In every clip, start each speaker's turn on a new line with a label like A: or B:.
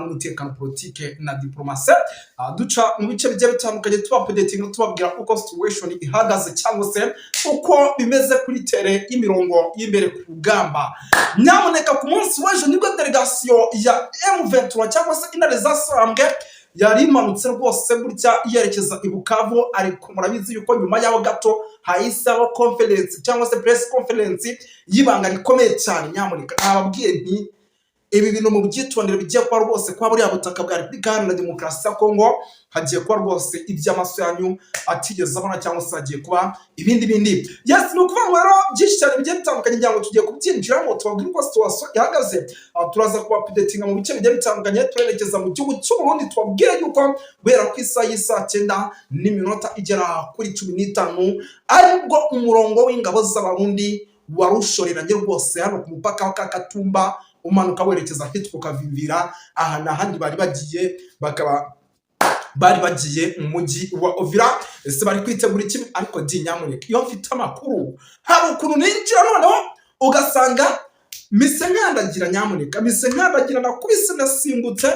A: n'umutekano, politike na diplomasi. Duca mu bice bigiye bitandukanye, tuba updating, tubabwira uko situation ihagaze cyangwa se uko bimeze kuri terrain y'imirongo y'imbere ku rugamba. Nyamuneka, ku munsi w'ejo nibwo delegation ya M23 cyangwa se Intare Zasambwe yari imanutse rwose gutya yerekeza i Bukavu, ariko murabizi yuko nyuma y'aho gato hahiseho conference cyangwa se press conference y'ibanga rikomeye cyane. Nyamuneka, nababwiye nti ibi bintu mu byitondere, bigiye kuba rwose kuba buriya butaka bwa Repubulika Iharanira Demokarasi ya Kongo hagiye kuba rwose iby'amaso yanyu atigeze abona, cyangwa se hagiye kuba ibindi bindi. Yes, ni ukuvuga ngo rero byinshi cyane bigiye bitandukanye, ngira ngo tugiye kubyinjiramo, tubabwire uko situation ihagaze. Turaza kuba updatinga mu bice bigiye bitandukanye. Turerekeza mu gihugu cy'u Burundi, tubabwire yuko guhera ku isaha y'isaa 9:45 aribwo umurongo w'ingabo z'Abarundi warushoreranye rwose hano ku mupaka wa Kakatumba, umanuka werekeza ahitwa Kavimvira. Aha ni ahandi bari bagiye, bakaba bari bagiye mu mujyi wa Uvira. Ese bari kwitegura iki? Ariko di nyamuneka, iyo mfite amakuru hari ukuntu ninjira noneho ugasanga mise nkandagira. Nyamuneka, mise nkandagira, nakubise nasimbutse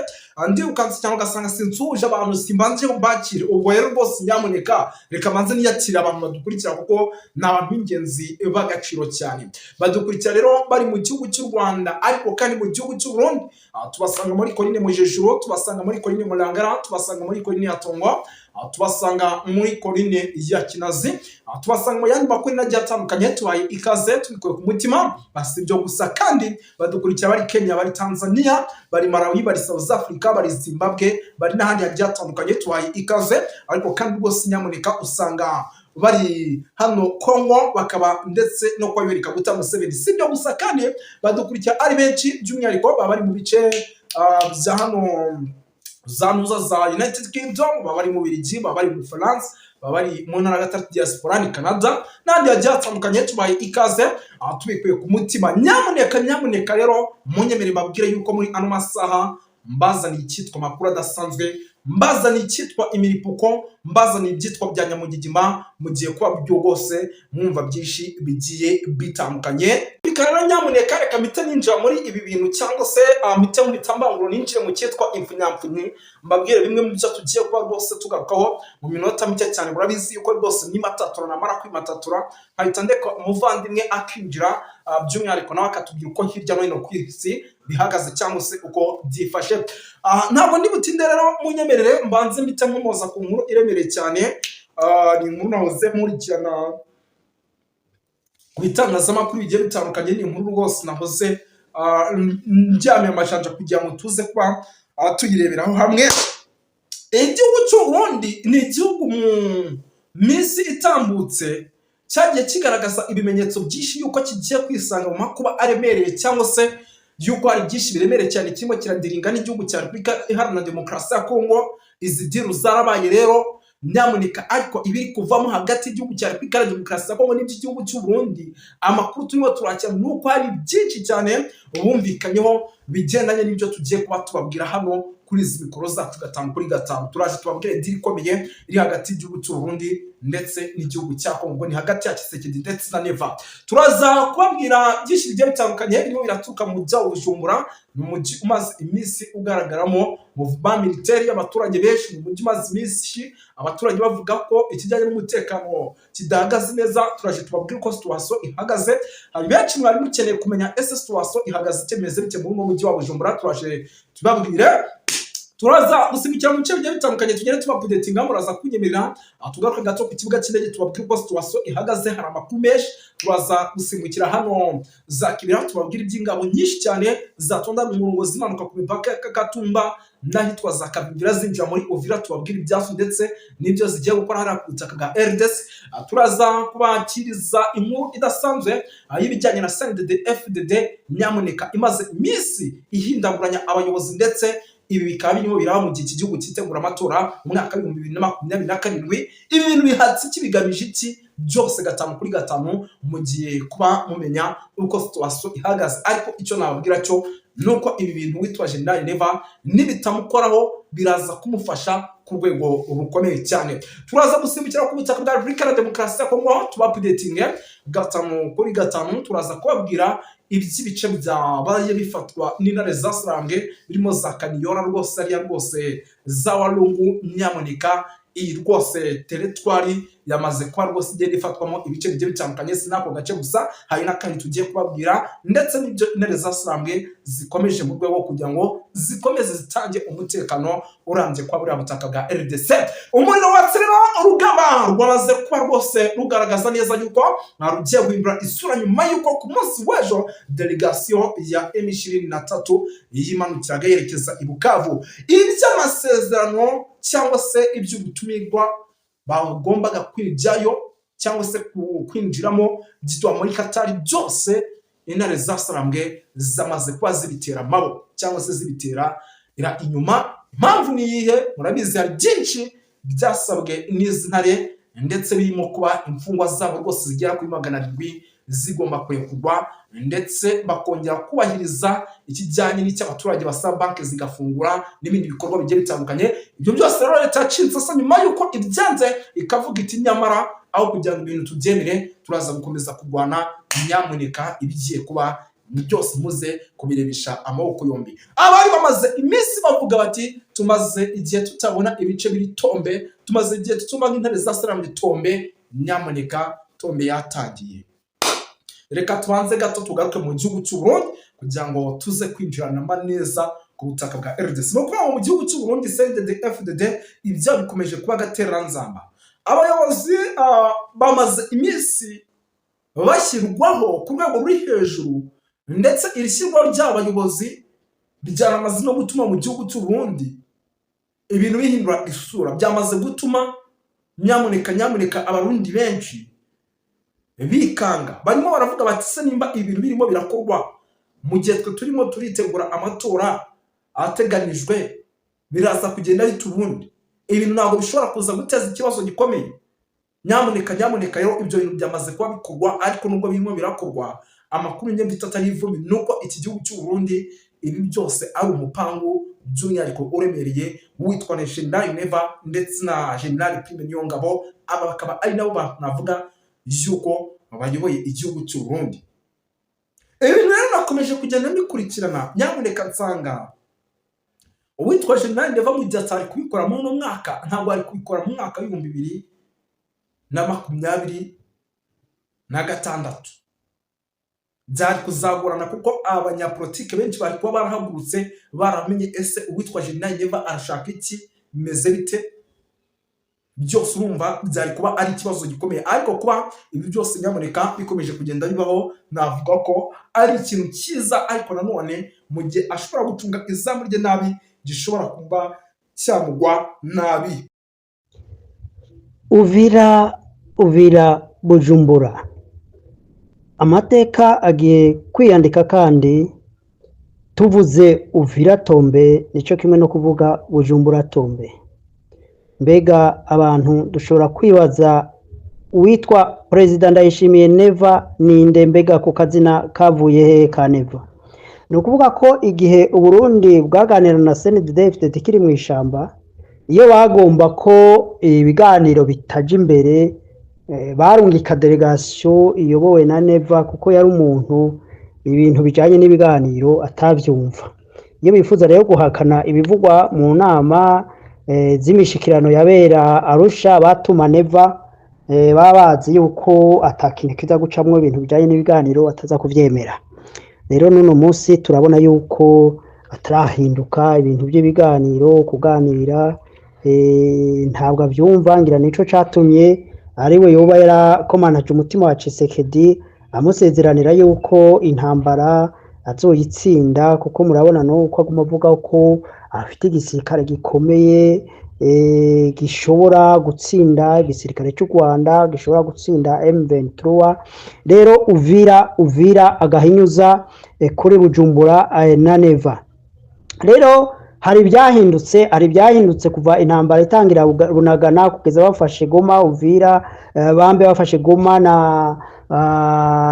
A: ndirukanse cyangwa ugasanga sinsuhuje abantu, simbanze mbakire. Ubwo rero rwose nyamuneka reka manze niyakire abantu badukurikira, kuko ni abantu b'ingenzi b'agaciro cyane. Badukurikira rero bari mu gihugu cy'u Rwanda, ariko kandi mu gihugu cy'u Burundi tubasanga muri Korine Mujejuru, tubasanga muri Korine Murangara, tubasanga muri Korine ya Tongo, tubasanga muri Korine ya Kinazi, tubasanga mu yandi makorine agiye atandukanye. Tubaye ikaze tubikuye ku mutima. Si ibyo gusa kandi, badukurikira bari Kenya, bari Tanzania, bari Malawi, bari South Africa, bari Zimbabwe, bari n'ahandi hagiye hatandukanye. Tubaye ikaze. Ariko kandi rwose nyamuneka, usanga bari hano Kongo, bakaba ndetse no kwa Yoweri Kaguta Museveni. Si ibyo gusa kandi, badukurikira ari benshi, by'umwihariko baba bari mu bice bya hano za ntuza za United Kingdom, baba bari mu Birigi, baba bari mu Bufaransa, baba bari mu ntara gatatu diaspora ni Canada n'ahandi hagiye hatandukanye. Tubaye ikaze tubikuye ku mutima. Nyamuneka, nyamuneka rero munyemere mbabwire yuko muri ano masaha mbazaniye icyitwa amakuru adasanzwe, mbazaniye icyitwa imiripuko, mbazaniye ibyitwa bya nyamugigima. Mugiye kuba byo rwose mwumva byinshi bigiye bitandukanye. Reka rero nyamuneka, reka mpite ninjira muri ibi bintu cyangwa se mpite mu bitambanguro, ninjire mu cyitwa impfunyapfunyi, mbabwire bimwe mu byo tugiye kuba rwose tugarukaho mu minota mike cyane. Murabizi yuko rwose nimatatura, namara kwimatatura nkahita ndeka umuvandimwe akinjira, by'umwihariko nawe akatubwira uko hirya no hino ku isi bihagaze cyangwa se uko byifashe. Ntabwo ndi butinde rero, munyemerere mbanze mpite nkomoza ku nkuru iremereye cyane. Ni inkuru nahoze nkurikirana ku bitangazamakuru bigiye bitandukanye. Ni inkuru rwose nahoze ndyamye amajanja kugira ngo tuze kuba tuyireberaho hamwe. Igihugu cy'u Burundi ni igihugu mu minsi itambutse cyagiye kigaragaza ibimenyetso byinshi yuko kigiye kwisanga mu makuba aremereye, cyangwa se yuko hari byinshi biremereye cyane kirimo kiradiringa n'igihugu cya Repubulika Iharanira Demokarasi ya Kongo. Izi deal zarabaye rero nyamuneka, ariko ibiri kuvamo hagati y'igihugu cya Repubulika Iharanira Demokarasi ya Kongo n'iby'igihugu cy'u Burundi, amakuru turimo turakira ni uko hari byinshi cyane bumvikanyeho bigendanye n'ibyo tugiye kuba tubabwira hano kuri izi mikoro zacu 5 kuri 5. Turaje tubabwire deal ikomeye iri hagati y'igihugu cy'u Burundi ndetse n'igihugu cya Kongo, ni hagati ya Tshisekedi ndetse na Neva. Turaza kubabwira byinshi bigiye bitandukanye birimo biraturuka mu mujyi wa Bujumbura. Ni umujyi umaze iminsi ugaragaramo mouvement militaire y'abaturage benshi, ni umujyi umaze iminsi abaturage bavuga ko ikijyanye n'umutekano kidahagaze neza. Turaje tubabwire uko situation ihagaze. Hari benshi mwari mukeneye kumenya: ese situation ihagaze ite, bimeze bite muri uno mujyi wa Bujumbura? Turaje tubabwire. Turaza gusimbukira mu bice bigiye bitandukanye, tugende tuba updatinga. Muraza kunyemerera tugaruke gato ku kibuga cy'indege, tubabwire uko situation ihagaze, hari amakuru menshi. Turaza gusimbukira hano za Kibira, tubabwire iby'ingabo nyinshi cyane zatonda mu murongo zimanuka ku mipaka ya Kakatumba n'ahitwa za Kavimvira zinjira muri Uvira, tubabwire ibyazo ndetse n'ibyo zigiye gukora hariya ku butaka bwa RDC. Turaza kubakiriza inkuru idasanzwe y'ibijyanye na CNDD FDD, nyamuneka, imaze iminsi ihindaguranya abayobozi, ndetse ibi bikaba birimo biraba mu gihe iki gihugu cyitegura amatora mu mwaka wa 2027. Ibi bintu bihatse iki, bigamije iki? Byose 5 kuri 5 mugiye kuba mumenya uko situation ihagaze. Ariko icyo nababwira cyo Nuko ibi bintu witwa General Neva nibitamukoraho biraza kumufasha ku rwego rukomeye cyane. Turaza gusimbukira ku butaka bwa Repubulika ya Demokarasi ya Kongo, tuba updating gatanu kuri gatanu. Turaza kubabwira iby'ibice byabaye bifatwa n'intare zasarambwe, birimo za Kaniyora rwose, ariya rwose za Walungu. Nyamuneka, iyi rwose territoire yamaze kuba rwose igenda ifatwamo ibice bigiye bitandukanye. Si n'ako gace gusa, hari n'akandi tugiye kubabwira, ndetse n'ibyo intare zasarambwe zikomeje mu rwego kugira ngo zikomeze zitange umutekano urambye kwa buriya butaka bwa RDC. Umuriro watse rero, urugamba rwamaze kuba rwose rugaragaza neza yuko rugiye guhindura isura, nyuma y'uko ku munsi w'ejo délégation ya M23 yimanukiraga yerekeza i Bukavu. Iby'amasezerano cyangwa se iby'ubutumirwa bagombaga kwijyayo cyangwa se kwinjiramo byitwa muri Katari, byose intare zasarambwe zamaze kuba zibitera amaboko cyangwa se zibitera inyuma. Impamvu ni iyihe? Murabizi, hari byinshi byasabwe n'izi ntare, ndetse birimo kuba imfungwa zabo rwose zigera kuri 700 zigomba kurekurwa, ndetse bakongera kubahiriza ikijyanye n'icyo abaturage basaba, banki zigafungura n'ibindi bikorwa bigiye bitandukanye. Ibyo byose rero leta yacitse asa nyuma y'uko ibyanze, ikavuga iti: "Nyamara aho kugira ngo ibintu tubyemere, turaza gukomeza kurwana. Nyamuneka, ibigiye kuba byose muze kubirebesha amaboko yombi." Abari bamaze iminsi bavuga bati: "Tumaze igihe tutabona ibice biri tombe, tumaze igihe tutuma nk'intare zasarambye tombe." Nyamuneka, tombe yatangiye. Reka tubanze gato tugaruke mu gihugu cy'u Burundi kugira ngo tuze kwinjiranamo neza ku butaka bwa RDC. Ni ukuvuga ngo mu gihugu cy'u Burundi, CNDD FDD ibyo bikomeje kuba agatereranzamba. Abayobozi bamaze iminsi bashyirwaho ku rwego ruri hejuru, ndetse iri shyirwaho ry'aba bayobozi byaramaze no gutuma mu gihugu cy'u Burundi ibintu bihindura isura. Byamaze gutuma, nyamuneka nyamuneka, Abarundi benshi bikanga. Barimo baravuga bati: "Se nimba ibintu birimo birakorwa mu gihe twe turimo turitegura amatora ateganijwe, biraza kugenda bite ubundi? Ibintu ntabwo bishobora kuza guteza ikibazo gikomeye?" Nyamuneka nyamuneka rero, ibyo bintu byamaze kuba bikorwa. Ariko nubwo birimo birakorwa, amakuru njye mfite atari ivumbi ni uko iki gihugu cy'u Burundi ibi byose ari umupangu, by'umwihariko uremereye witwa na General Neva ndetse na General Prime Niyongabo. Aba bakaba ari nabo bantu navuga yuko bayoboye igihugu cy'u Burundi. Ibi bintu rero nakomeje kugenda mbikurikirana, nyamuneka, nsanga uwitwa General Neva, mu gihe atari kubikora muri uno mwaka, ntabwo ari kubikora mu mwaka wa 2026, byari kuzagorana, kuko abanyapolitike benshi bari kuba barahagurutse, baramenye ese uwitwa General Neva arashaka iki, bimeze bite. Byose urumva byari kuba ari ikibazo gikomeye. Ariko kuba ibi byose, nyamuneka, bikomeje kugenda bibaho, navuga ko ari ikintu cyiza, ariko nanone mu gihe ashobora gucunga izamu rye nabi, gishobora kuba cyamugwa nabi.
B: Uvira, Uvira, Bujumbura. Amateka agiye kwiyandika kandi tuvuze Uvira tombe nicyo kimwe no kuvuga Bujumbura tombe. Mbega abantu dushobora kwibaza uwitwa Perezida Ndayishimiye Neva ninde? Mbega ku kazina kavuye hehe ka Neva? Ni ukuvuga ko igihe Uburundi bwaganira na CNDD-FDD kiri mu ishamba, iyo bagomba ko ibiganiro bitaja imbere, barungika délégation iyobowe na Neva, kuko yari umuntu ibintu bijanye n'ibiganiro atavyumva. Iyo bifuza rero guhakana ibivugwa mu nama z'imishikirano yabera Arusha, batuma Neva. Baba bazi yuko ata kintu kiza gucamwo, ibintu bijanye n'ibiganiro ataza kuvyemera. Rero n'uno munsi turabona yuko atarahinduka. Ibintu by'ibiganiro, kuganira, ntabwo avyumva. Ngira nico catumye ariwe yoba yarakomanaje umutima wa Tshisekedi, amusezeranira yuko intambara azoyitsinda, kuko murabona nuko aguma avuga ko afite igisirikare gikomeye, gishobora gutsinda igisirikare cy'u Rwanda, gishobora gutsinda M23. Rero Uvira, Uvira agahinyuza kuri Bujumbura na Neva. Rero hari ibyahindutse, hari ibyahindutse kuva intambara itangira Bunagana kugeza bafashe Goma, Uvira, bambe bafashe Goma na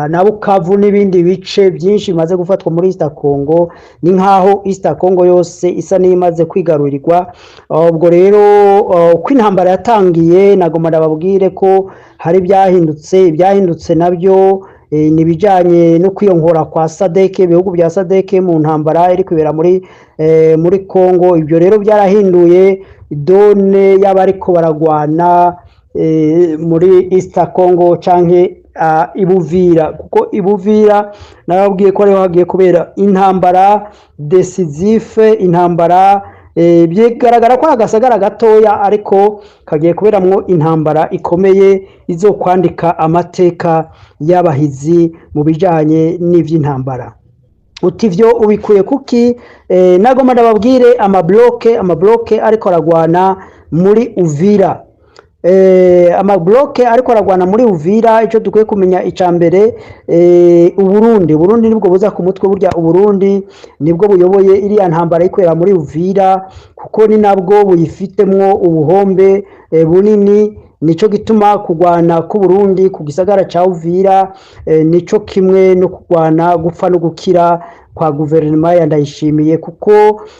B: na Bukavu n'ibindi bice byinshi bimaze gufatwa muri East Congo. Ni nkaho East Congo yose isa n'imaze kwigarurirwa. Ubwo rero uko intambara yatangiye, nagomba ndababwire ko hari ibyahindutse. Ibyahindutse nabyo ni ibijyanye no kwiyongora kwa SADC, ibihugu bya SADC mu ntambara iri kwibera muri Congo. Ibyo rero byarahinduye donne y'abariko baragwana muri East Congo canke Ibuvira, kuko Ibuvira nababwiye ko ariho hagiye kubera intambara décisive. Intambara bigaragara ko ari agasagara gatoya, ariko kagiye kuberamwo intambara ikomeye izo kwandika amateka y'abahizi mu bijanye n'ivy'intambara. Uti ivyo ubikuye kuki? Nagomba ndababwire amabloke ariko aragwana muri Uvira. Amabloke ariko aragwana muri Uvira, icyo dukwiye kumenya icya mbere, Uburundi nibwo buza ku mutwe. Burya Uburundi nibwo buyoboye iriya ntambara ikorera muri Uvira, kuko ni nabwo buyifitemwo ubuhombe bunini. Nico gituma kugwana k'Uburundi ku gisagara ca Uvira nico kimwe no kugwana gupfa no gukira kwa guverinoma ya Ndayishimiye, kuko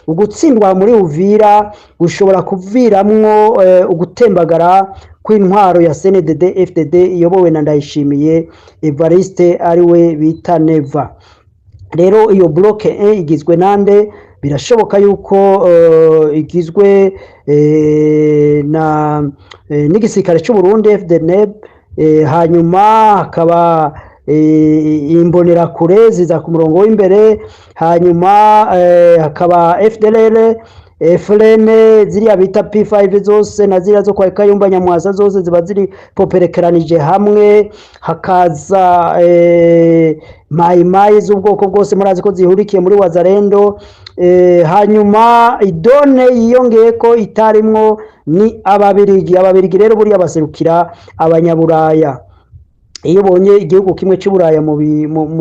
B: ugutsindwa muri Uvira gushobora kuviramwo ugutembagara kw'intwaro ya CNDD FDD iyobowe na Ndayishimiye Evariste, ariwe bita Neva. Rero iyo bloc 1 igizwe nande? Birashoboka yuko igizwe na n'igisirikare cy'u Burundi FDNB, hanyuma hakaba imbonerakure ziza ku murongo w'imbere, hanyuma hakaba FDLR, FLN, ziriya bita P5 zose na ziriya zo kwa Kayumba Nyamwasa, zose ziba ziri poperekeranije hamwe. Hakaza mayimayi z'ubwoko bwose, murazi ko zihurikiye muri Wazalendo. Hanyuma idone yiyongeye ko itarimwo ni Ababirigi. Ababirigi rero buriya baserukira Abanyaburaya. Iyo ubonye igihugu kimwe cy'Uburaya mu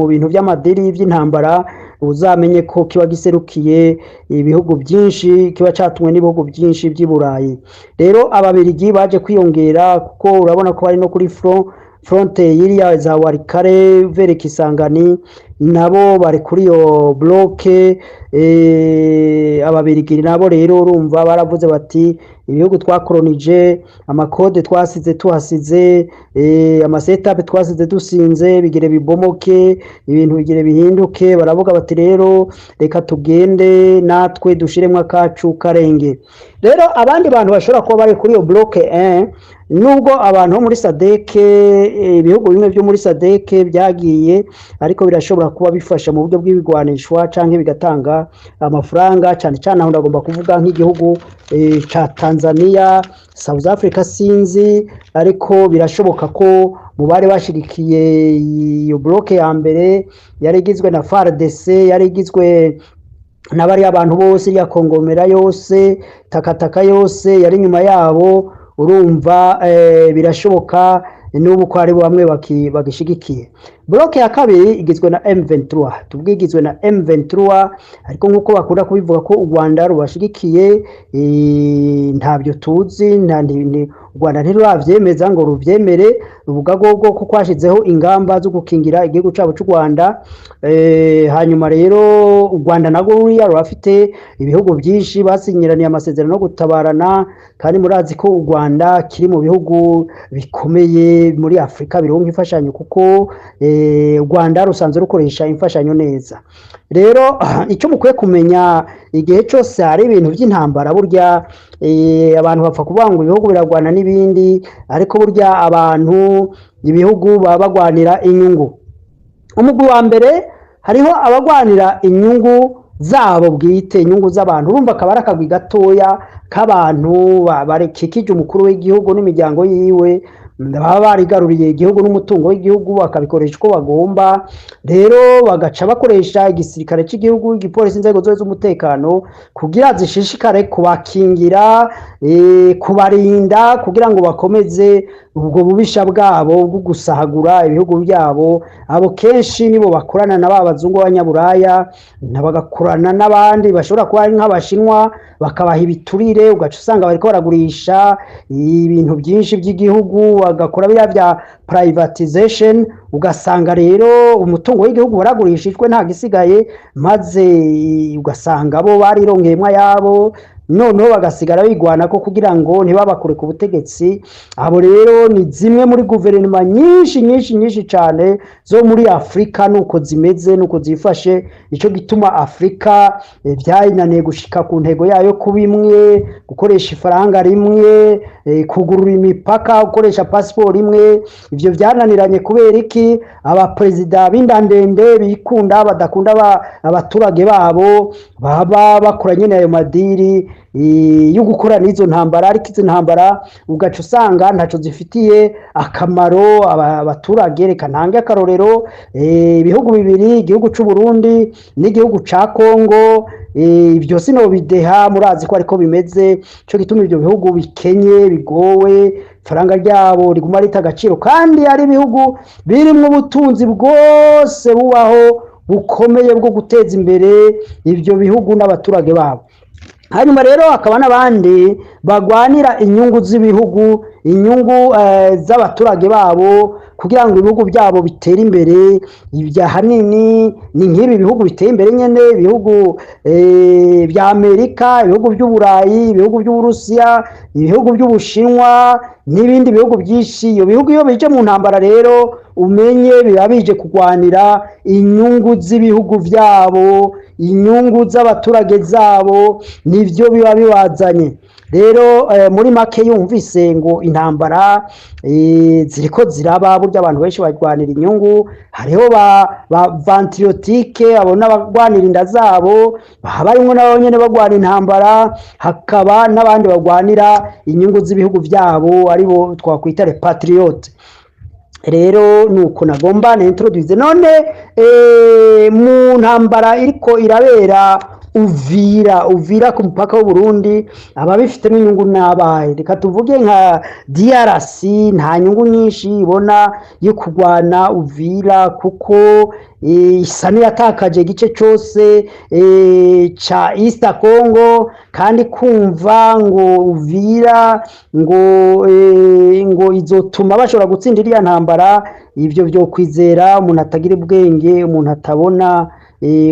B: bintu by'amadiri by'intambara, uzamenye ko kiba giserukiye ibihugu byinshi, kiba catumwe n'ibihugu byinshi by'i Burayi. Rero Ababirigi baje kwiyongera, kuko urabona ko bari no kuri fronte yiriya za Walikale vers Kisangani, nabo bari kuri iyo bloc. Ababirigi nabo rero urumva baravuze bati: "Ibihugu twakoronije, amakode twasize tuhasize, amasetape twasize dusinze, bigire bibomoke, ibintu bigire bihinduke." Baravuga bati: "Rero reka tugende natwe dushiremwo akacu karenge." Rero abandi bantu bashobora kuba bari kuri iyo bloc 1, nubwo abantu bo muri SADC, ibihugu bimwe byo muri SADC byagiye, ariko birashobora kuba bifasha mu buryo bw'ibigwanishwa canke bigatanga amafaranga. Cyane cyane aho ndagomba kuvuga nk'igihugu ca Tanzania, South Africa sinzi, ariko birashoboka ko mu bari bashigikiye iyo bloc ya mbere yari igizwe na FARDC, yari igizwe na bariya abantu bose, ya kongomera yose, takataka yose yari inyuma yabo. Urumva birashoboka n'ubu ko hari bamwe bagishigikiye. Bloc ya kabiri igizwe na M23. Tuvuge igizwe na M23, ariko nk'uko bakunda kubivuga ko u Rwanda rubashigikiye, ntabyo tuzi. U Rwanda ntiruravyemeza ngo ruvyemere, ruvuga gogo ko kwashizeho ingamba zo gukingira igihugu cabo c'u Rwanda. Hanyuma rero u Rwanda narwo ruriya rurafite ibihugu byinshi basinyiraniye amasezerano yo gutabarana, kandi murazi ko u Rwanda kiri mu bihugu bikomeye muri Afurika bironka imfashanyo, kuko u Rwanda rusanzwe rukoresha imfashanyo neza. Rero icyo mukwiye kumenya, igihe cyose hari ibintu by'intambara, burya abantu bapfa kuvuga ngo ibihugu biragwana n'ibindi, ariko burya abantu, ibihugu baba bagwanira inyungu. Umugwi wa mbere, hariho abagwanira inyungu zabo bwite, inyungu z'abantu. Urumva akaba ari akagwi gatoya k'abantu bakikije umukuru w'igihugu n'imiryango yiwe, baba barigaruriye igihugu n'umutungo w'igihugu, bakabikoresha uko bagomba. Rero bagaca bakoresha igisirikare cy'igihugu, igipolisi, inzego zose z'umutekano kugira zishishikare kubakingira, kubarinda, kugira ngo bakomeze ubwo bubisha bwabo bwo gusahagura ibihugu byabo. Abo kenshi nibo bakorana na ba bazungu b'Abanyaburaya, bagakorana n'abandi bashobora kuba ari nk'Abashinwa, bakabaha ibiturire, ugaca usanga bariko baragurisha ibintu byinshi by'igihugu. Bagakora biriya bya privatization, ugasanga rero umutungo w'igihugu waragurishijwe, nta gisigaye, maze ugasanga bo barirongeyemwo ayabo, noneho bagasigara bigwana ko kugira ngo ntibabakure ku butegetsi. Abo rero ni zimwe muri guverinoma nyinshi nyinshi nyinshi cyane zo muri Afurika, nuko zimeze, nuko zifashe. Nico gituma Afurika byayinaniye gushika ku ntego yayo kuba imwe, gukoresha ifaranga rimwe, kugurura imipaka, gukoresha pasiporo imwe. Ivyo byananiranye kubera iki? Abaperezida b'indandende bikunda, badakunda abaturage babo, baba bakora nyene ayo madiri yo gukora n'izo ntambara. Ariko izo ntambara ugaca usanga ntaco zifitiye akamaro abaturage. Reka ntange akarorero, ibihugu bibiri, igihugu c'u Burundi n'igihugu ca Kongo. Ibyo sinobideha, murazi ko ariko bimeze. Ico gituma ivyo bihugu bikenye, bigowe, ifaranga ryabo riguma rita agaciro, kandi ari ibihugu birimwo ubutunzi bwose bubaho bukomeye bwo guteza imbere ivyo bihugu n'abaturage babo. Hanyuma rero hakaba n'abandi bagwanira inyungu z'ibihugu, inyungu z'abaturage babo, kugira ngo ibihugu byabo bitere imbere. Ibya hanini ni nk'ibi bihugu biteye imbere nyene, ibihugu bya Amerika, ibihugu by'Uburayi, ibihugu by'Uburusiya, ibihugu by'Ubushinwa n'ibindi bihugu byinshi. Iyo bihugu iyo bije mu ntambara rero, umenye biba bije kurwanira inyungu z'ibihugu byabo, inyungu z'abaturage zabo, nivyo biba bibazanye. Rero muri make, yumvise ngo intambara ziriko ziraba, burya abantu benshi barwanira inyungu. Hariho ba ventriloque, abo n'abagwanira inda zabo, baba barimwo nabo nyene bagwana intambara, hakaba n'abandi bagwanira inyungu z'ibihugu vyabo, aribo twakwita les patriotes. Rero nuko nagomba na introduise. None mu ntambara iriko irabera Uvira, Uvira ku mupaka w'u Burundi, ababifitemo inyungu n'abahe? Reka tuvuge nka DRC, nta nyungu nyinshi ibona yo kurwana Uvira, kuko isa n'iyatakaje igice cyose ca East Congo, kandi kumva ngo Uvira ngo izotuma bashobora gutsinda iriya ntambara, ivyo vyo kwizera umuntu atagira ubwenge, umuntu atabona,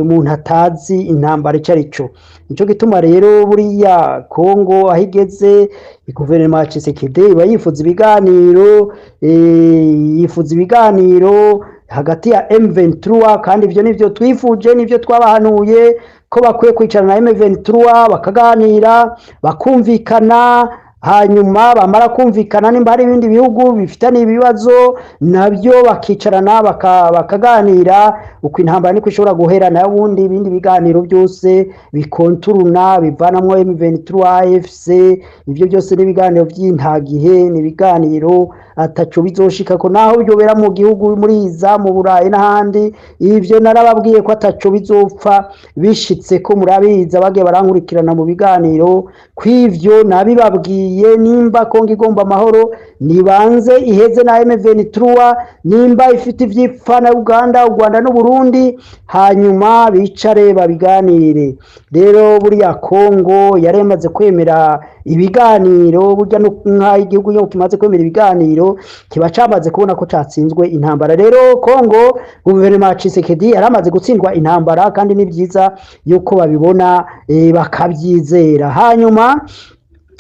B: umuntu atazi intambara ico ari cyo. Nico gituma rero buriya Kongo aho igeze, guverinoma ya Tshisekedi iba yifuza ibiganiro, yifuza ibiganiro hagati ya M23, kandi ivyo nivyo twifuje, nivyo twabahanuye ko bakwiye kwicarana na M23 bakaganira, bakumvikana. Hanyuma bamara kumvikana, nimba hari ibindi bihugu bifitanye ibibazo nabyo bakicarana bakaganira, uko intambara niko ishobora guhera. Nayo ubundi ibindi biganiro byose bikonturuna bivanamwo M23, AFC, ibyo byose n'ibiganiro by'intagihe, ni ibiganiro ataco bizoshikako, naho byobera mu gihugu muri za mu Burayi n'ahandi. Ivyo narababwiye ko ataco bizopfa bishitse, ko murabiza bagiye barankurikirana mu biganiro kw'ivyo nabibabwiye. Nimba Kongo igomba amahoro, nibanze iheze na M23, nimba ifite ivyipfa na Uganda, u Rwanda n'u Burundi, hanyuma bicare babiganire. Rero buriya Kongo yari yamaze kwemera ibiganiro. Burya nk'aho igihugu iyo kimaze kwemera ibiganiro, kiba camaze kubona ko catsinzwe intambara. Rero Kongo, guverinoma ya Tshisekedi yaramaze gutsindwa intambara, kandi ni byiza yuko babibona, bakabyizera. Hanyuma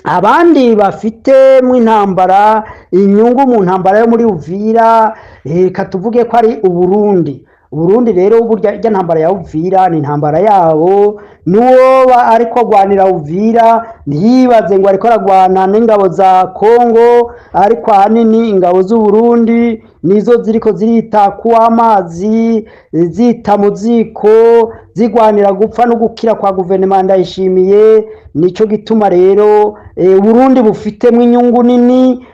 B: abandi bafite mu intambara inyungu, mu ntambara yo muri Uvira, reka tuvuge ko ari Uburundi. Uburundi rero, burya irya ntambara ya Uvira ni intambara yabo. N'uwo ariko agwanira Uvira ntiyibaze ngo ariko aragwana n'ingabo za Kongo, ariko ahanini ingabo z'Uburundi nizo ziriko zirita ku amazi, zita mu ziko, zigwanira gupfa no gukira kwa guverinoma Ndayishimiye. Nico gituma rero Burundi bufitemo inyungu nini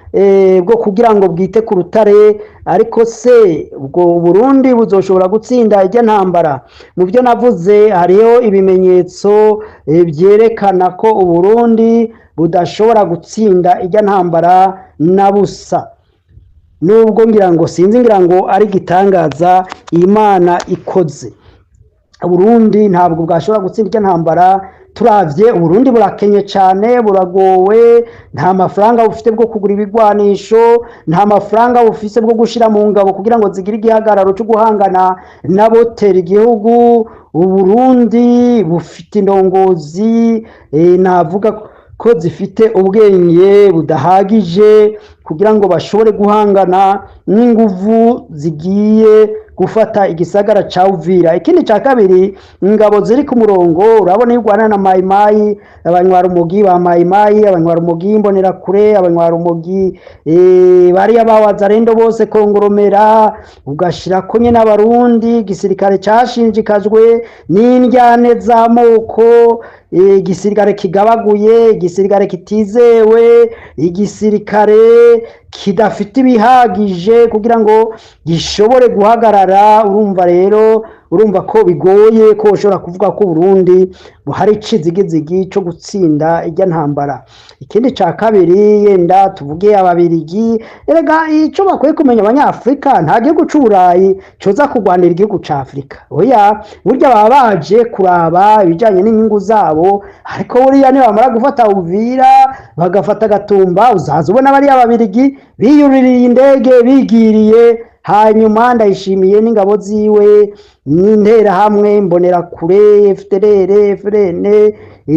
B: bwo kugira ngo bwite ku rutare. Ariko se ubwo Burundi buzoshobora gutsinda ijya ntambara? Mu byo navuze hariho ibimenyetso byerekana ko Uburundi budashobora gutsinda ijya ntambara na busa, nubwo ngira ngo sinzi, ngira ngo ari igitangaza Imana ikoze. Burundi ntabwo bwashobora gutsinda ijya ntambara. Turavye, Uburundi burakenye cane, buragowe, nta mafaranga bufite bwo kugura ibigwanisho, nta mafaranga bufise bwo gushira mu ngabo kugira ngo zigire igihagararo cyo guhangana n'abotera igihugu. Uburundi bufite indongozi navuga ko zifite ubwenge budahagije kugira ngo bashobore guhangana n'inguvu zigiye gufata igisagara ca Uvira. Ikindi ca kabiri, ingabo ziri ku murongo, urabona iyo urwana na Mayimayi, abanywarumogi ba Mayimayi, abanywarumogi Imbonerakure, abanywarumogi bariya ba Wazalendo bose, conglomérat, ugashirako nyene Abarundi, igisirikare cashinjikajwe n'indyane z'amoko, igisirikare kigabaguye, igisirikare kitizewe, igisirikare kidafite ibihagije kugira ngo gishobore guhagarara. Urumva rero, urumva ko bigoye ko ushobora kuvuga ko Burundi hari icizigizigi co gutsinda irya ntambara. Ikindi ca kabiri, yenda tuvuge Ababirigi. Erega ico bakwiye kumenya Abanyafrika, nta gihugu c'Uburayi coza kurwanira igihugu ca Afrika, oya. Burya baba baje kuraba ibijanye n'inyungu zabo, ariko buriya nibamara gufata Uvira, bagafata Gatumba, uzaza ubona bariya Babirigi biyuririye indege bigiriye. Hanyuma Ndayishimiye n'ingabo ziwe n'Interahamwe, Mbonerakure, FDLR, FRN,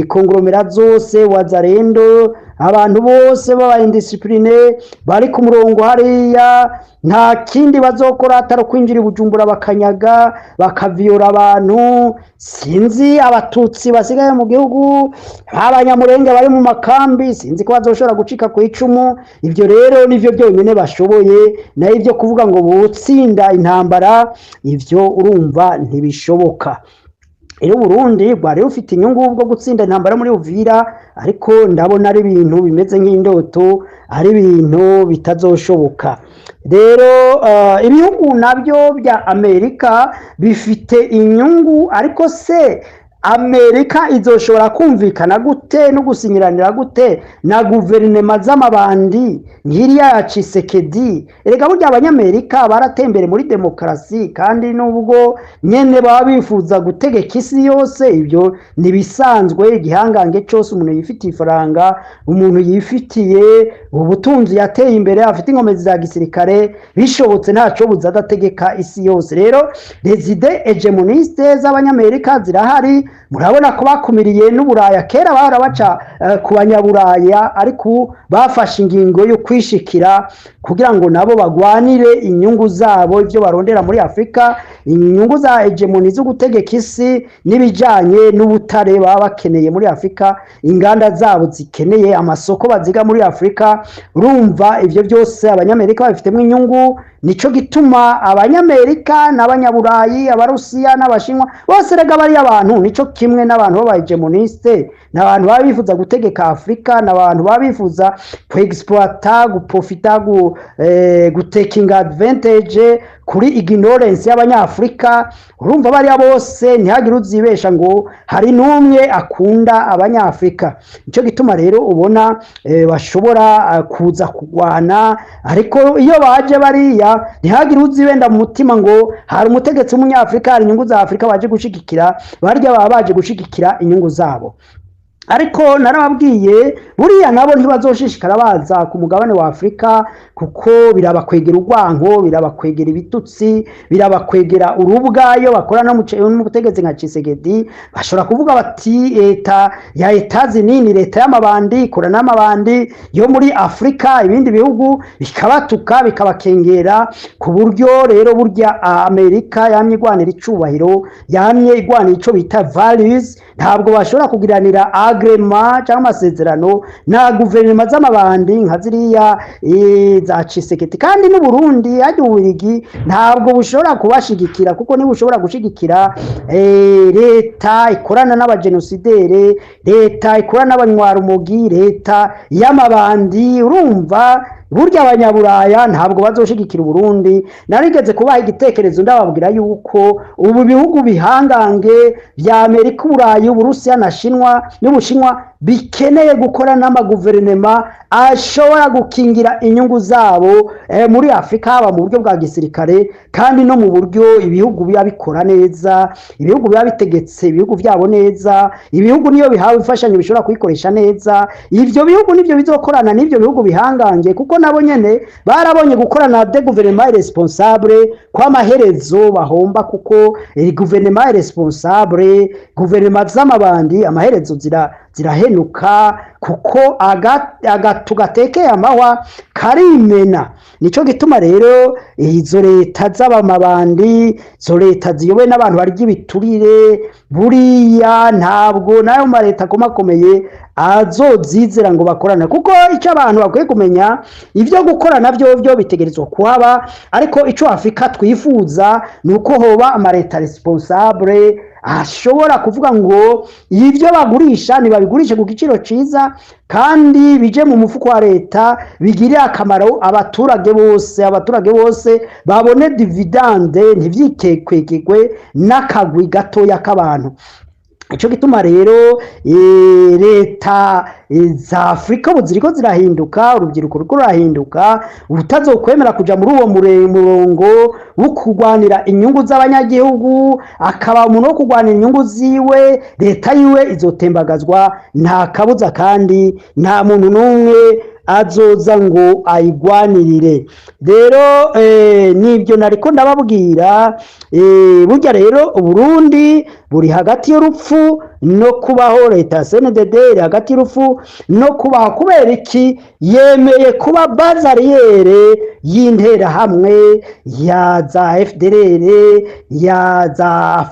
B: conglomérat zose, Wazalendo, abantu bose baba indisciplinés bari ku murongo hariya, nta kindi bazokora atari kwinjira i Bujumbura, bakanyaga, bakaviyora abantu. Sinzi Abatutsi basigaye mu gihugu, Abanyamurenge bari mu makambi, sinzi ko bazoshobora gucika ku icumu. Ibyo rero nivyo byonyine bashoboye, nayo ibyo kuvuga ngo butsinda intambara, ivyo urumva ntibishoboka. Rero Burundi bwari bufite inyungu bwo gutsinda intambara muri Uvira, ariko ndabona ari ibintu bimeze nk'indoto, ari ibintu bitazoshoboka. Rero ibihugu nabyo bya Amerika bifite inyungu, ariko se Amerika izoshobora kumvikana gute no gusinyiranira gute na guverinema z'amabandi nk'iriya ya Tshisekedi? Erega burya Abanyamerika baratembere muri demokarasi, kandi nubwo nyene baba bifuza gutegeka isi yose, ibyo ntibisanzwe. Igihangange cyose, umuntu yifitiye ifaranga, umuntu yifitiye ubutunzi, yateye imbere, afite inkomezi za gisirikare, bishobotse ntaco buza adategeka isi yose. Rero les idées hégémonistes z'Abanyamerika zirahari. Murabona ko bakumiriye n'Uburaya. Kera bahora baca ku Banyaburaya, ariko bafashe ingingo yo kwishikira kugira ngo nabo bagwanire inyungu zabo, ibyo barondera muri Afurika, inyungu za hégémonie zo gutegeka isi n'ibijanye n'ubutare baba bakeneye muri Afurika, inganda zabo zikeneye amasoko baziga muri Afurika. Urumva ivyo byose Abanyamerika babifitemo inyungu. Nico gituma Abanyamerika n'Abanyaburayi, Abarusiya n'Abashinwa bose, rega bariya abantu nico kimwe n'abantu b'aba hégémonistes, ni abantu baba bifuza gutegeka Afurika, ni abantu baba bifuza kuexploita, guprofita, gutakinga advantage kuri ignorance y'Abanyafurika. Urumva bariya bose, ntihagire uzibesha ngo hari n'umwe akunda Abanyafurika. Nico gituma rero ubona bashobora kuza kurwana, ariko iyo baje bariya, ntihagire uzibenda mu mutima ngo hari umutegetsi w'Umunyafurika, hari inyungu za Afurika baje gushigikira. Barya baba baje gushigikira inyungu zabo. Ariko narababwiye, buriya nabo ntibazoshishikara baza ku mugabane wa Afurika, kuko birabakwegera urwanko, birabakwegera ibitutsi, birabakwegera urubwa. Iyo bakora no mu butegetsi nka Tshisekedi, bashobora kuvuga bati leta ya Etazini ni leta y'amabandi, ikora n'amabandi yo muri Afurika, ibindi bihugu bikabatuka, bikabakengera. Ku buryo rero burya Amerika yamye igwanira icubahiro, yamye igwanira ico bita values. Ntabwo bashobora kugiranira agrément cyangwa amasezerano na guverinoma z'amabandi nka ziriya za Tshisekedi. Kandi n'Uburundi hajya, Ububirigi ntabwo bushobora kubashigikira, kuko niba ushobora gushigikira leta ikorana n'abagenosidere, leta ikorana n'abanywarumogi, leta y'amabandi, urumva. Burya Abanyaburaya ntabwo bazoshigikira Uburundi. Narigeze kubaha igitekerezo, ndababwira yuko ubu bihugu bihangange vya Amerika, Uburayi, Uburusiya na Shinwa n'Ubushinwa bikeneye gukora n'amaguverinema ashobora gukingira inyungu zabo muri Afurika, haba mu buryo bwa gisirikare kandi no mu buryo ibihugu biba bikora neza, ibihugu biba bitegetse ibihugu byabo neza, ibihugu niyo bihawe imfashanyo bishobora kuyikoresha neza. Ivyo bihugu nivyo bizokorana n'ivyo bihugu bihangange, kuko nabo nyene barabonye gukorana de gouvernement responsable kw'amaherezo bahomba, kuko gouvernement responsable, gouvernement z'amabandi, amaherezo zirahenuka, kuko agatu gatekeye amahwa karimena. Nico gituma rero izo leta z'abamabandi, izo leta ziyobowe n'abantu barya ibiturire, buriya ntabwo n'ayo maleta akomakomeye azozizera ngo bakorane. Kuko icyo abantu bakwiye kumenya, ibyo gukorana byo bitegerezwa kuhaba, ariko icyo Afurika twifuza ni uko hoba amaleta responsable ashobora kuvuga ngo ibyo bagurisha ntibabigurishe ku giciro cyiza kandi bije mu mufuko wa leta, bigirire akamaro abaturage bose, abaturage bose babone dividende, ntibyikekwekegwe n'akagwi gatoya k'abantu. Ico gituma rero leta za Afurika ubu ziriko zirahinduka, urubyiruko ruriko rurahinduka. Utazokwemera kuja muri uwo murongo wo kurwanira inyungu z'abanyagihugu, akaba umuntu wo kurwanira inyungu ziwe, leta yiwe izotembagazwa nta kabuza, kandi nta muntu n'umwe azoza ngo ayigwanirire. Rero nibyo nariko ndababwira. Burya rero Uburundi buri hagati y'urupfu no kubaho. Leta ya CNDD iri hagati y'urupfu no kubaho. Kubera iki? Yemeye kuba base arrière y'Interahamwe, ya za FDLR, ya za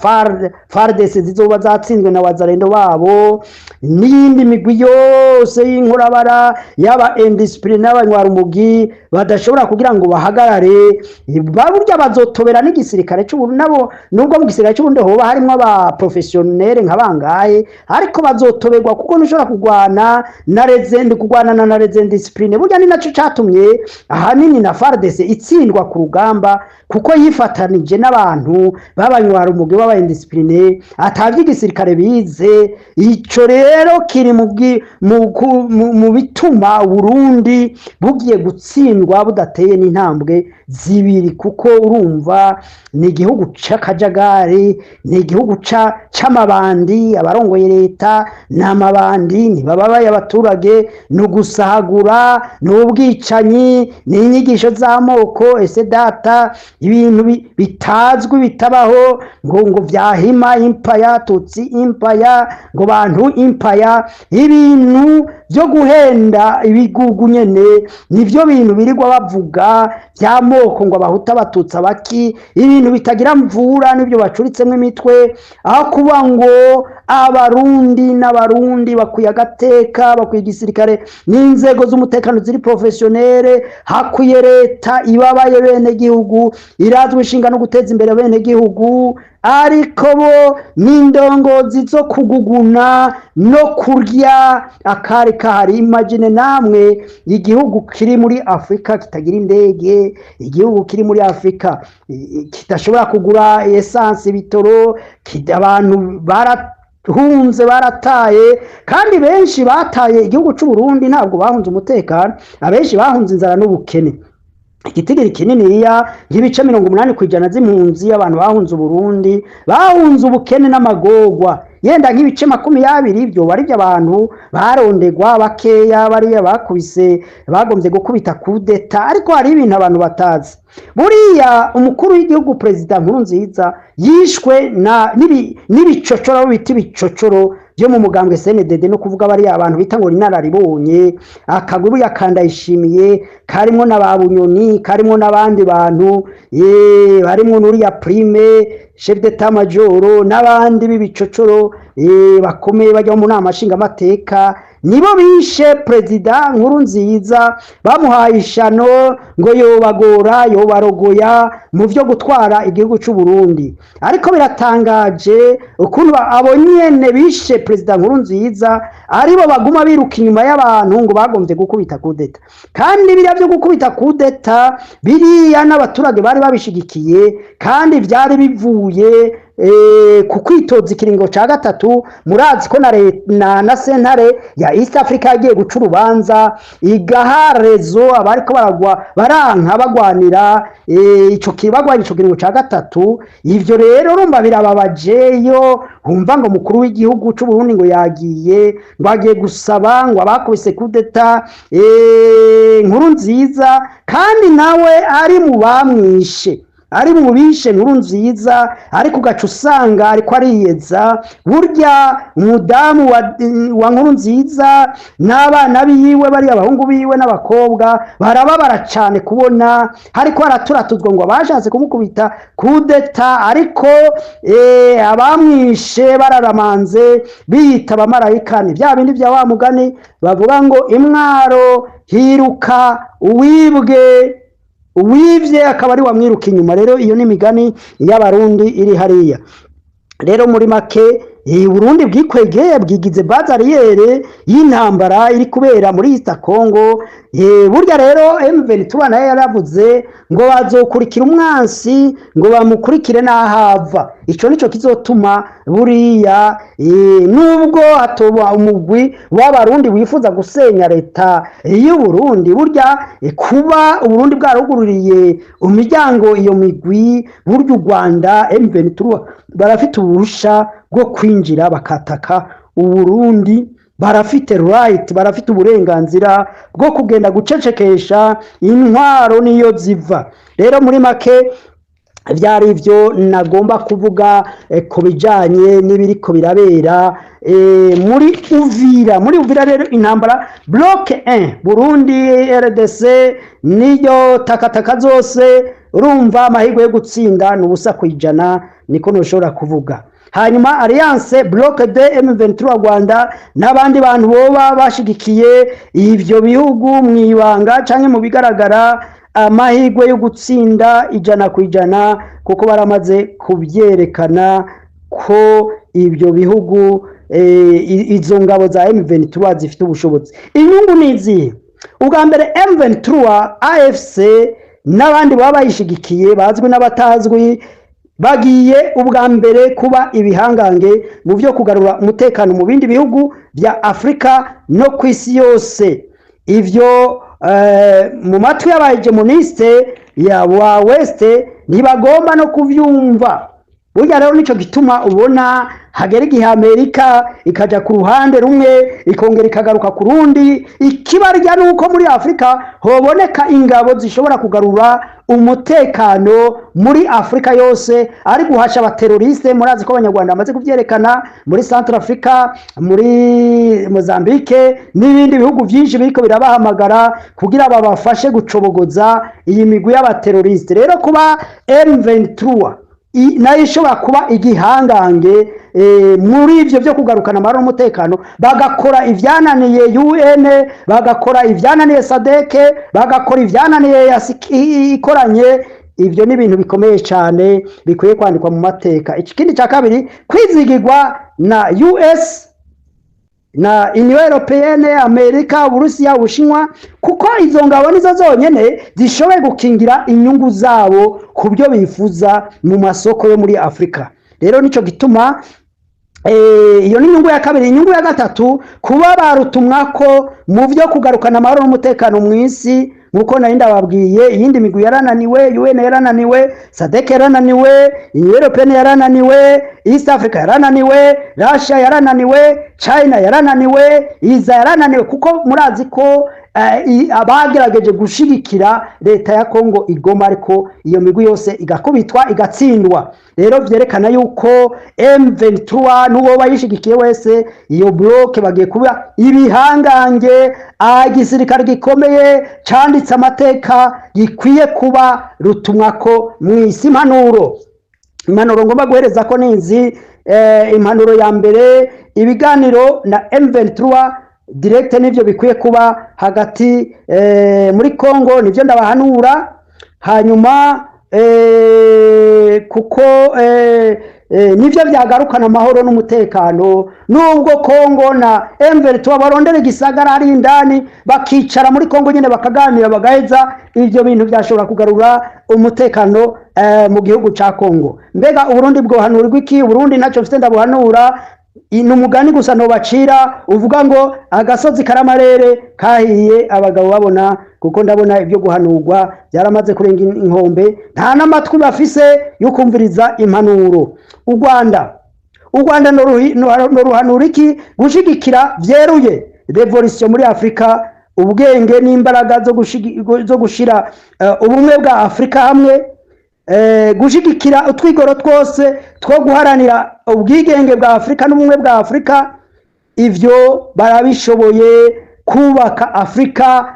B: FARDC zizoba zatsinzwe na Wazalendo babo, n'iyindi migwi yose y'inkorabara, yaba indiscipline n'abanywarumugi badashobora kugira ngo bahagarare. Burya bazotobera n'igisirikare c'Uburundi nabo, nubwo mu gisirikare c'Uburundi hoba harimwo aba professionnel nka bangahe, ariko bazotoberwa, kuko ntushobora kurwana na les kurwana na les indisciplinés. Burya ni naco catumye ahanini na FARDC itsindwa ku rugamba, kuko yifatanije n'abantu b'abanywarumugi, b'aba indisciplinés, atavye igisirikare bize. Ico rero kiri mu bituma Uburundi bugiye gutsindwa budateye n'intambwe zibiri, kuko urumva ni igihugu c'akajagari, ni igihugu c'amabandi. Abarongoye leta ni amabandi, ntibababaye abaturage, ni ugusahagura, ni ubwicanyi, ni inyigisho z'amoko, ese data, ibintu bitazwi, bitabaho, ngo vyahima impaya, Tutsi impaya, ngo bantu impaya, ibintu byo guhenda ibigugu nyene. Nivyo bintu birirwa bavuga by'amoko, ngo Abahutu, Abatutsi, abaki, ibintu bitagira mvura, nibyo bacuritsemwo imitwe, aho kuba ngo Abarundi n'Abarundi bakwiye agateka, bakwiye igisirikare n'inzego z'umutekano ziri professionnel, hakwiye leta ibabaye bene gihugu, irazwi ishinga no guteza imbere bene gihugu. Ariko bo n'indongozi zo kuguguna no kurya akari kahari. Imagine namwe igihugu kiri muri Afurika kitagira indege, igihugu kiri muri Afurika kidashobora kugura essence, ibitoro, abantu barahunze, barataye. Kandi benshi bataye igihugu c'u Burundi ntabwo bahunze umutekano, abenshi bahunze inzara n'ubukene. Igitigiri kininiya, nk'ibice 80% z'impunzi, abantu bahunze Uburundi bahunze ubukene n'amagorwa. Yenda nk'ibice 20 byo bari abantu barondegwa bakeya, bariya bakubise, bagombye gukubita kudeta. Ariko hari ibintu abantu batazi: buriya umukuru w'igihugu, Perezida Nkurunziza, yishwe na n'ibicocoro, abo bita ibicocoro byo mu mugambwe CNDD, no kuvuga bariya abantu bita ngo inararibonye, akagwi buriya kandayishimiye karimwo na ba Bunyoni, karimwo n'abandi bantu, harimwo n'uriya Prime, chef d'état major, n'abandi b'ibicocoro bakomeye bajya mu nama nshingamateka. Nibo bishe Perezida Nkurunziza, bamuhaye ishano ngo yobagora, yobarogoya mu vyo gutwara igihugu c'u Burundi. Ariko biratangaje ukuntu abo nyene bishe Perezida Nkurunziza aribo baguma biruka inyuma y'abantu ngo bagombye gukubita kudeta. Kandi biriya vyo gukubita kudeta, biriya n'abaturage bari babishigikiye, kandi vyari bivuye ku kwitoza ikiringo ca gatatu. Murazi ko na sentare ya East Africa yagiye guca urubanza, igaha raison abariko baragwa baranka bagwanira ico bagwanya ico kiringo ca gatatu. Ivyo rero urumva birababaje iyo humva ngo mukuru w'igihugu c'u Burundi ngo yagiye, ngo agiye gusaba ngo abakubise kudeta Nkurunziza, kandi nawe ari mu bamwishe, ari mu bishe Nkurunziza. Ariko ugaca usanga ariko ariyeza. Burya umudamu wa Nkurunziza n'abana biwe, bariya abahungu biwe n'abakobwa, barababara cane kubona hariko haraturatuzwa ngo abashatse kumukubita kudeta, ariko abamwishe bararamanze biyita abamarayika. Ni bya bindi bya wa mugani bavuga ngo imwaro hiruka uwibwe, uwivye akaba ari wamwiruka inyuma. Rero iyo ni imigani y'Abarundi iri hariya. Rero muri make, Burundi bwikwegeye, bwigize base arrière y'intambara iri kubera muri East Congo. Burya rero M23 nayo yaravuze ngo bazokurikira umwansi, ngo bamukurikire n'ahava. Ico nico kizotuma buriya, nubwo hatoba umugwi w'Abarundi wifuza gusenya leta y'u Burundi, burya kuba Uburundi bwarugururiye imiryango iyo migwi, burya u Rwanda, M23 barafite ubuhusha bwo kwinjira bakataka Uburundi. Barafite right, barafite uburenganzira bwo kugenda gucecekesha intwaro niyo ziva. Rero muri make vyari ivyo nagomba kuvuga ku bijanye n'ibiriko birabera muri Uvira. Muri Uvira rero intambara bloc 1, Burundi, RDC, niyo takataka zose. Urumva amahirwe yo gutsinda ni 0%, niko ntushobora kuvuga. Hanyuma alliance bloc 2, M23, Rwanda n'abandi bantu boba bashigikiye ivyo bihugu mwibanga canke mu bigaragara, amahirwe yo gutsinda 100%, kuko baramaze kubyerekana ko ibyo bihugu, izo ngabo za M23 zifite ubushobozi. Inyungu ni izihe? Ubwa mbere, M23, AFC n'abandi baba bayishigikiye bazwi n'abatazwi bagiye ubwa mbere kuba ibihangange mu byo kugarura umutekano mu bindi bihugu bya Afurika no ku isi yose. Ivyo mu matwi y'abahegemoniste ya wa West ntibagomba no kuvyumva. Burya rero nico gituma ubona hagera igihe Amerika ikaja ku ruhande rumwe, ikongera ikagaruka ku rundi. Ikibarya nuko muri Afurika hoboneka ingabo zishobora kugarura umutekano muri Afurika yose, ari guhasha abateroriste. Murazi ko Abanyarwanda bamaze kuvyerekana muri Central Africa, muri Mozambique n'ibindi bihugu byinshi biriko birabahamagara kugira babafashe gucobogoza iyi migwi y'abateroriste. Rero kuba M23 nayo ishobora kuba igihangange muri ivyo byo kugarukana amahoro n'umutekano, bagakora ivyananiye UN, bagakora ivyananiye SADC, bagakora ivyananiye EAC ikoranye, ivyo ni ibintu bikomeye cyane bikwiye kwandikwa mu mateka. Ikindi cya kabiri, kwizigirwa na US na Union Européenne, Amerika, Uburusiya, Ubushinwa, kuko izo ngabo nizo zonyene zishoboye gukingira inyungu zabo ku byo bifuza mu masoko yo muri Afurika. Rero nico gituma iyo ni inyungu ya kabiri. Inyungu ya gatatu, kuba barutumwa ko mu byo kugarukana amahoro n'umutekano mu isi. Nkuko nari ndababwiye, iyindi migwi yarananiwe: UN yarananiwe, SADC yarananiwe, Union Européenne yarananiwe, East Africa yarananiwe, Russia yarananiwe, China yarananiwe, iza yarananiwe, kuko murazi ko abagerageje gushigikira leta ya Kongo igoma, ariko iyo migwi yose igakubitwa, igatsindwa. Rero vyerekana yuko M23 n'uwo bayishigikiye wese, iyo bloc, bagiye kuba ibihangange, igisirikare gikomeye canditse amateka, gikwiye kuba rutumwako mw'isi. Impanuro ngomba guhereza ko ninzi, impanuro ya mbere, ibiganiro na M23. direct. Nivyo bikwiye kuba hagati muri Congo, nivyo ndabahanura. Hanyuma kuko nivyo byagarukana amahoro n'umutekano, nubwo Congo na M23 barondera igisagara ari indani, bakicara muri Congo nyine bakaganira, bagaheza ivyo bintu, byashobora kugarura umutekano mu gihugu ca Congo. Mbega Uburundi bwohanurirwa iki? Uburundi ntacyo mfite ndabuhanura. Ni umugani gusa ntobacira uvuga ngo agasozi karamarere kahiye abagabo babona, kuko ndabona ibyo guhanurwa byaramaze kurenga inkombe, nta n'amatwi bafise yo kumviriza impanuro. U Rwanda noruhanura iki? Gushigikira vyeruye révolution muri Afurika, ubwenge n'imbaraga zo gushira ubumwe bwa Afurika hamwe, gushigikira utwigoro twose two guharanira ubwigenge bwa Afurika n'ubumwe bwa Afurika. Ivyo barabishoboye, kubaka Afurika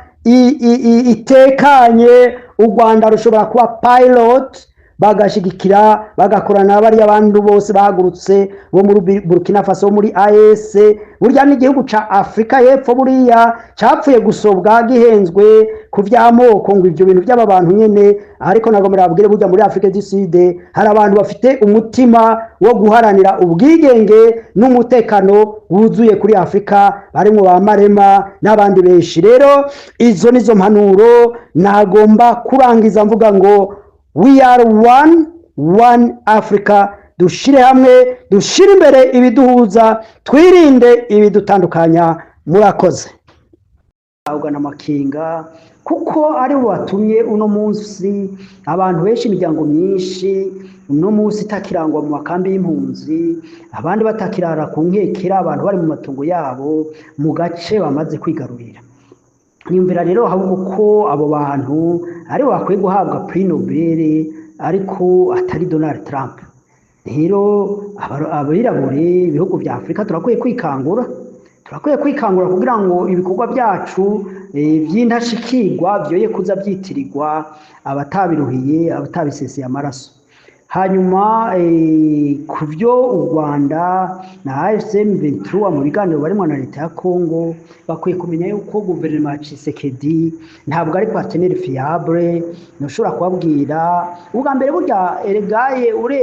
B: itekanye. U Rwanda rushobora kuba pilote, bagashigikira, bagakorana na bariya bantu bose bahagurutse bo muri Burkina Faso, bo muri AES. Burya n'igihugu ca Afurika y'Epfo buriya capfuye gusobwa, gihenzwe ku vy'amoko, ngo ivyo bintu by'aba bantu nyene. Ariko nagomera babwire, burya muri Afrique du Sud hari abantu bafite umutima wo guharanira ubwigenge n'umutekano wuzuye kuri Afurika, barimo ba Marema n'abandi benshi. Rero izo nizo mpanuro nagomba kurangiza mvuga ngo we are one, one Africa. Dushire hamwe, dushire imbere ibiduhuza, twirinde ibidutandukanya. Murakoze. Ugana amakinga, kuko ari bo batumye uno munsi abantu benshi, imiryango myinshi uno munsi itakirangwa mu makambi y'impunzi, abandi batakirara ku nkekera, abantu bari mu matungo yabo mu gace bamaze kwigarurira. Niyumvira rero ahubwo ko abo bantu aribo bakwiye guhabwa prix Nobel, ariko atari Donald Trump. Rero abirabure, ibihugu vya Afurika, turakwiye kwikangura, turakwiye kwikangura kugira ngo ibikorwa byacu vy'intashikirwa vyoye kuza vyitirirwa abatabiruhiye, abatabiseseye amaraso. Hanyuma ku byo u Rwanda na AFC M23 mu biganiro barimo na leta ya Congo, bakwiye kumenya yuko guverinoma ya Tshisekedi ntabwo ari partenaire fiable. Ntushobora kubabwira ubwa mbere burya eregaye ure.